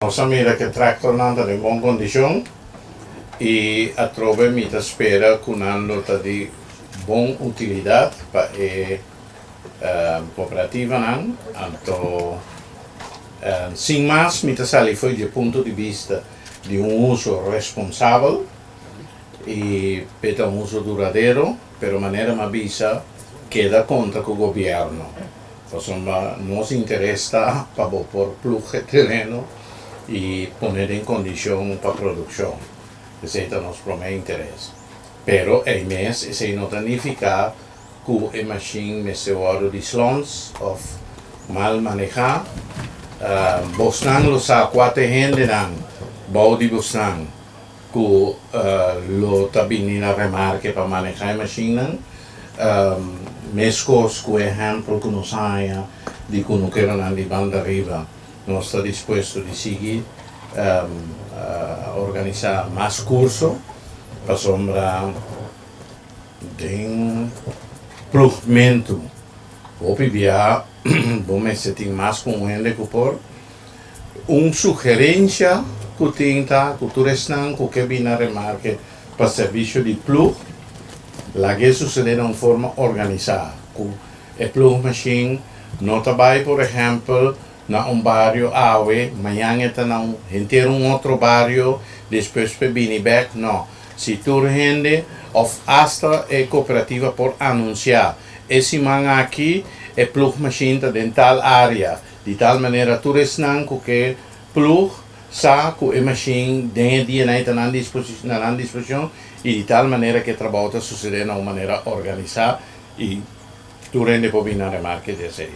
Nos a mira ku e tractornan ta den bon kondishon i atrobe mi ta spera ku nan lo ta di bon utilidat pa e kooperativanan. Anto sin mas mi ta sali for di e punto di bista di un uso responsabel i p'e ta un uso duradero, pero manera mi a bisa keda konta ku gobièrnu. Pasobra nos interes ta pa bo por plug e tereno i pone den kondishon pa produkshon. Esei ta nos promé interes. Pero ei mes esei no ta nifiká ku e mashin mester wòrdu di slòns òf mal manehá. Bosnan lo sa kua ta e hendenan bou di bosnan ku lo ta bini na remarke pa manehá e mashinnan. Meskos ku e ehèmpel ku nos haña di kunukeronan di banda riba, nos ta dispuesto di sigui organisá mas kurso pasobra den plugmentu hopi bia bo mester tin mas ku un hende ku por. Un sugerencia cu tin ta cu tur esnan cu ke bini na remarke pa servicio di ploeg, lag'e sucede na un forma organisa, cu e ploegmachine no ta bay por ehempel na un bario awe, mañan e ta na un henter un otro bario, despues p'e bini bek, no. Si tur hende of hasta e cooperativa por anuncia e siman aki e ploegmachine ta den tal area, Di tal manera tur esnan ku ke plug sa ku e mashin den e dianan ei ta nan na nan disposishon i di tal manera ku e trabou ta susedé na un manera organisá i tur hende por bini na remarke di esei.